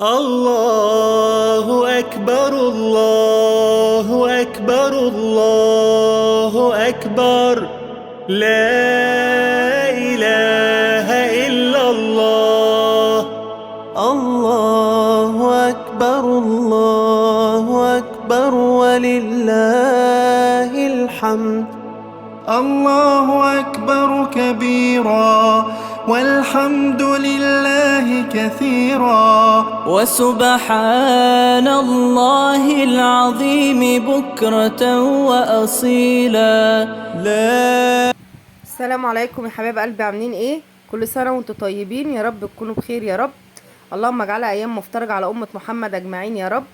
الله أكبر الله أكبر الله أكبر لا إله إلا الله الله أكبر الله أكبر ولله الحمد. الله أكبر كبيرا والحمد لله كثيرا وسبحان الله العظيم بكرة وأصيلا. لا السلام عليكم يا حبايب قلبي، عاملين ايه؟ كل سنة وانتم طيبين يا رب، تكونوا بخير يا رب. اللهم اجعلها ايام مفترجه على امه محمد اجمعين يا رب،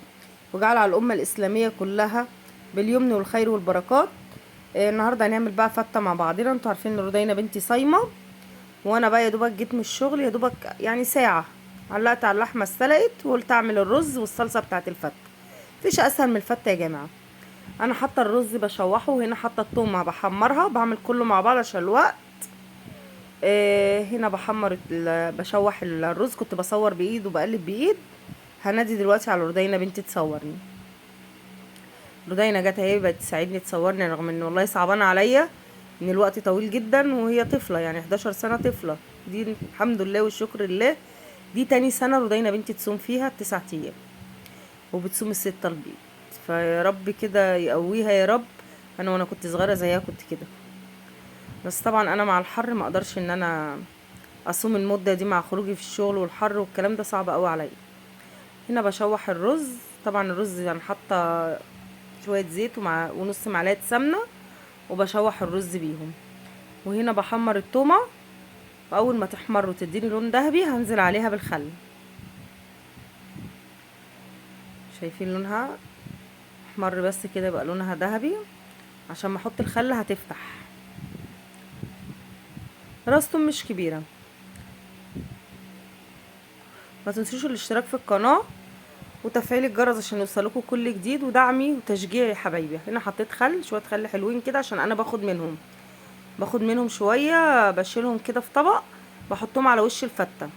واجعلها على الامة الاسلامية كلها باليمن والخير والبركات. النهارده هنعمل بقى فته مع بعضنا. انتوا عارفين ان رودينا بنتي صايمه، وانا بقى يا دوبك جيت من الشغل، يا دوبك يعني ساعة علقت على اللحمة اتسلقت، وقلت اعمل الرز والصلصه بتاعت الفته. مفيش اسهل من الفته يا جماعة. انا حاطه الرز بشوحه، وهنا حاطه التومه بحمرها، بعمل كله مع بعض عشان الوقت. هنا بحمر بشوح الرز، كنت بصور بايد وبقلب بايد. هنادي دلوقتي على رودينا بنتي تصورني. رودينا جت اهي بقت تساعدني تصورني، رغم ان والله صعبانه عليا ان الوقت طويل جدا وهي طفله، يعني 11 سنة طفله دي، الحمد لله والشكر لله. دي تاني سنة رودينا بنتي تصوم فيها 9 ايام، وبتصوم الستة البيض، فيا رب كده يقويها يا رب. انا وانا كنت صغيرة زيها كنت كده، بس طبعا انا مع الحر ما اقدرش ان انا اصوم المدة دي مع خروجي في الشغل والحر والكلام ده صعب قوي عليا. هنا بشوح الرز، طبعا الرز انا حاطه شوية زيت ونص معلقه سمنه، وبشوح الرز بيهم. وهنا بحمر التومه، واول ما تحمر وتديني لون ذهبي هنزل عليها بالخل. شايفين لونها احمر بس كده، يبقى لونها ذهبي، عشان ما احط الخل هتفتح. راس توم مش كبيرة. ما تنسوش الاشتراك في القناة وتفعيل الجرس عشان يوصلكوا كل جديد، ودعمي وتشجيعي يا حبايبي. هنا حطيت خل، شوية خل حلوين كده، عشان انا باخد منهم شوية، بشيلهم كده في طبق، بحطهم على وش الفته.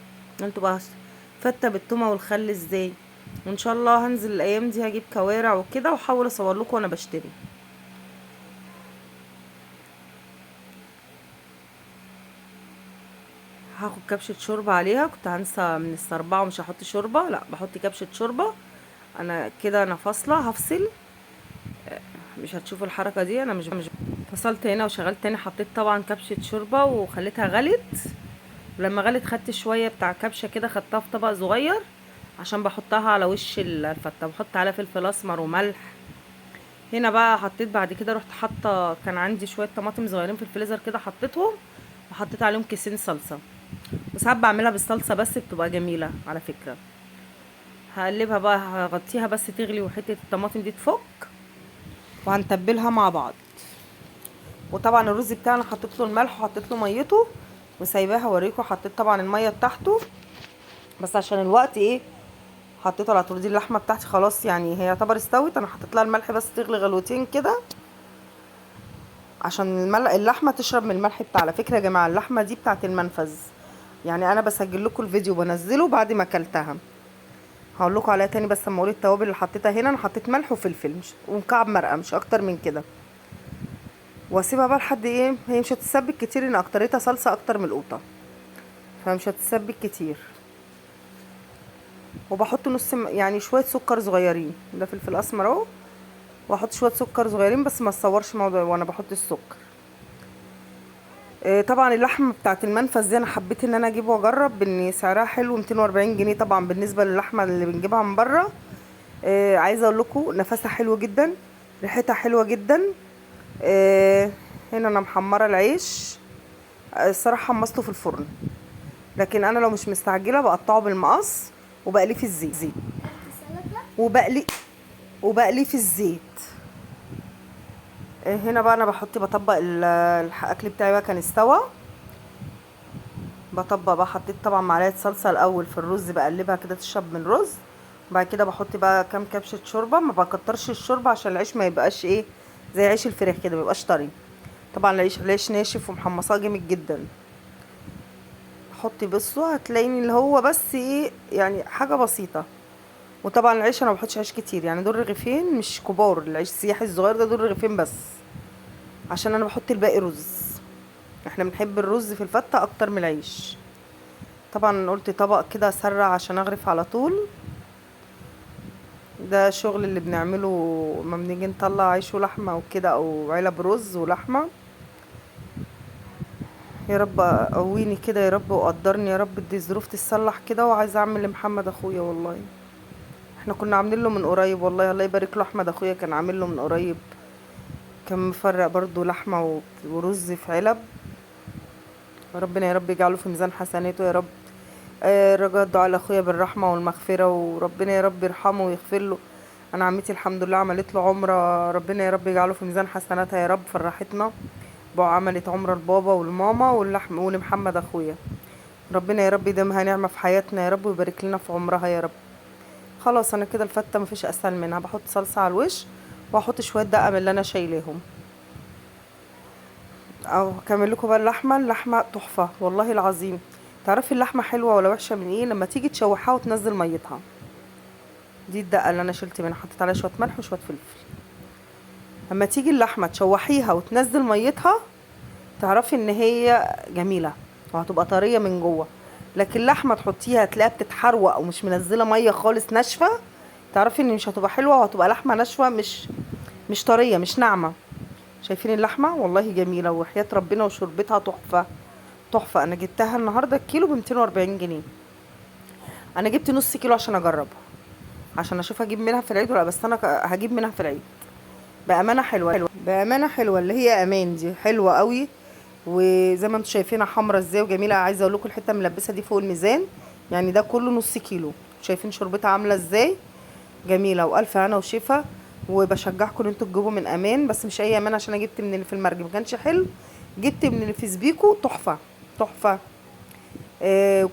انتوا بقى فته بالتومه والخل ازاي؟ وان شاء الله هنزل الايام دي هجيب كوارع وكده، واحاول اصور لكم وانا بشتري. هاخد كبشة شوربة عليها، كنت هنسى من السربعه ومش هحط شوربة، لا بحط كبشة شوربة. انا كده انا فاصلة، هفصل، مش هتشوفوا الحركة دي، انا مش فصلت هنا وشغلت تاني. حطيت طبعا كبشة شوربة وخليتها غلت، ولما غلت خدت شوية بتاع كبشة كده، خدتها في طبق صغير عشان بحطها على وش الفته. بحط عليها فلفل اسمر وملح. هنا بقى حطيت بعد كده، رحت حاطه، كان عندي شوية طماطم صغيرين في الفريزر كده، حطيتهم وحطيت عليهم كيسين صلصه. وساعات بعملها بالصلصه بس بتبقى جميلة على فكرة. هقلبها بقى، هغطيها بس تغلي وحتة الطماطم دي تفك، وهنتبلها مع بعض. وطبعا الرز بتاعنا حطيت له الملح وحطيت له ميته وسايباها اوريكم. حطيت طبعا المية بتاعته بس عشان الوقت ايه حطيته على طول. دي اللحمة بتاعتي خلاص، يعني هي يعتبر استوت، انا حطيت لها الملح بس تغلي غلوتين كده عشان اللحمة تشرب من الملح بتاع. على فكرة يا جماعة اللحمة دي بتاعت المنفذ، يعني انا بسجل لكم الفيديو وبنزله بعد ما اكلتها، هقول لكم عليها تاني. بس اما اقول التوابل اللي حطيتها هنا، انا حطيت ملح وفلفل ومكعب مرقه، مش اكتر من كده. واسيبها بقى لحد ايه، هي مش هتتسبك كتير لان اكتريتها صلصه اكتر من القوطه، فمش هتتسبك كتير. وبحط نص يعني شوية سكر صغيرين، ده فلفل اسمر اهو، واحط شوية سكر صغيرين بس ما اتصورش موضوع وانا بحط السكر. طبعا اللحمة بتاعت المنفذ دي انا حبيت ان انا اجيبه واجرب، ان سعرها حلو 240 جنيه طبعا بالنسبة للحمه اللي بنجيبها من بره. عايزه اقول لكم نفسها حلو جدا، ريحتها حلوة جدا. هنا انا محمرة العيش، الصراحة حمصته في الفرن، لكن انا لو مش مستعجلة بقطعه بالمقص وبقليه في الزيت، وبقليه في الزيت. هنا بقى انا بطبق الاكل بتاعي بقى كان استوى، بطبق بقى. حطيت طبعا معلقه صلصه الاول في الرز، بقلبها كده تشرب من الرز، وبعد كده بحط بقى كام كبشة شوربة. ما بكترش الشوربة عشان العيش ما يبقاش ايه زي عيش الفراخ كده، ما يبقاش طري. طبعا العيش ناشف ومحمصاه جامد جدا. هحط بصوا هتلاقيني اللي هو بس ايه يعني حاجة بسيطة. وطبعا العيش انا ما بحطش عيش كتير، يعني دول رغيفين مش كبار، العيش السياحي الصغير ده دول رغيفين بس، عشان انا بحط الباقي رز. احنا بنحب الرز في الفته اكتر من العيش. طبعا قلت طبق كده اسرع عشان اغرف على طول. ده شغل اللي بنعمله لما بنيجي نطلع عيش ولحمه وكده، او علب رز ولحمه. يا رب قويني كده يا رب، وقدرني يا رب دي الظروف تتصلح كده. وعايزه اعمل لمحمد اخويا، والله احنا كنا عاملين له من قريب، والله الله يبارك له احمد اخويا كان عامل له من قريب، كان مفرق برضو لحمه ورز في علب. ربنا يا رب يجعله في ميزان حسناته يا رب. رجاء الدعاء لاخويا بالرحمة والمغفرة، وربنا يا رب يرحمه ويغفر له. انا عمتي الحمد لله عملت له عمره، ربنا يا رب يجعله في ميزان حسناتها يا رب، فرحتنا. بابا عملت عمره لبابا والماما واللحم ولمحمد اخويا، ربنا يا رب يديمها نعمه في حياتنا يا رب، ويبارك لنا في عمرها يا رب. خلاص انا كده الفته مفيش اسهل منها. بحط صلصه على الوش، واحط شوية دقه من اللي انا شايلاهم. او اكمل لكم بقى اللحمة. اللحمة تحفة والله العظيم. تعرفي اللحمة حلوة ولا وحشة من ايه؟ لما تيجي تشوحها وتنزل ميتها. دي الدقة اللي انا شلت منها، حطيت عليها شوية ملح وشوية فلفل. لما تيجي اللحمة تشوحيها وتنزل ميتها تعرفي ان هي جميلة وهتبقى طرية من جوه. لكن اللحمة تحطيها تلاقيها بتتحروق ومش منزله مية خالص، ناشفة، تعرفي ان مش هتبقى حلوة، وهتبقى لحمه ناشفة مش طرية، مش ناعمة. شايفين اللحمة؟ والله جميلة وحياه ربنا، وشربتها تحفة تحفة. انا جبتها النهارده الكيلو ب 240 جنيه. انا جبت نص كيلو عشان اجربها، عشان اشوف اجيب منها في العيد ولا، بس انا هجيب منها في العيد بامانه. حلوة حلوة بامانه، حلوة اللي هي امان دي، حلوة قوي. وزي ما انتم شايفينها حمرا ازاي وجميلة. عايزه اقول لكم الحتة الملبسه دي فوق الميزان، يعني ده كله نص كيلو. شايفين شربتها عامله ازاي؟ جميلة، والف هنا وشفا. وبشجعكم ان انتوا تجيبوا من امان، بس مش اي امان، عشان انا جبت من اللي في المرج ما كانش حلو، جبت من اللي في سبيكو تحفة تحفة.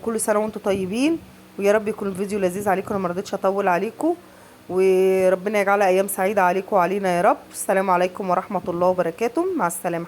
كل سنة وانتم طيبين، ويا رب يكون الفيديو لذيذ عليكم. انا ما رضيتش اطول عليكم، وربنا يجعلها ايام سعيدة عليكم وعلينا يا رب. السلام عليكم ورحمة الله وبركاته. مع السلامة.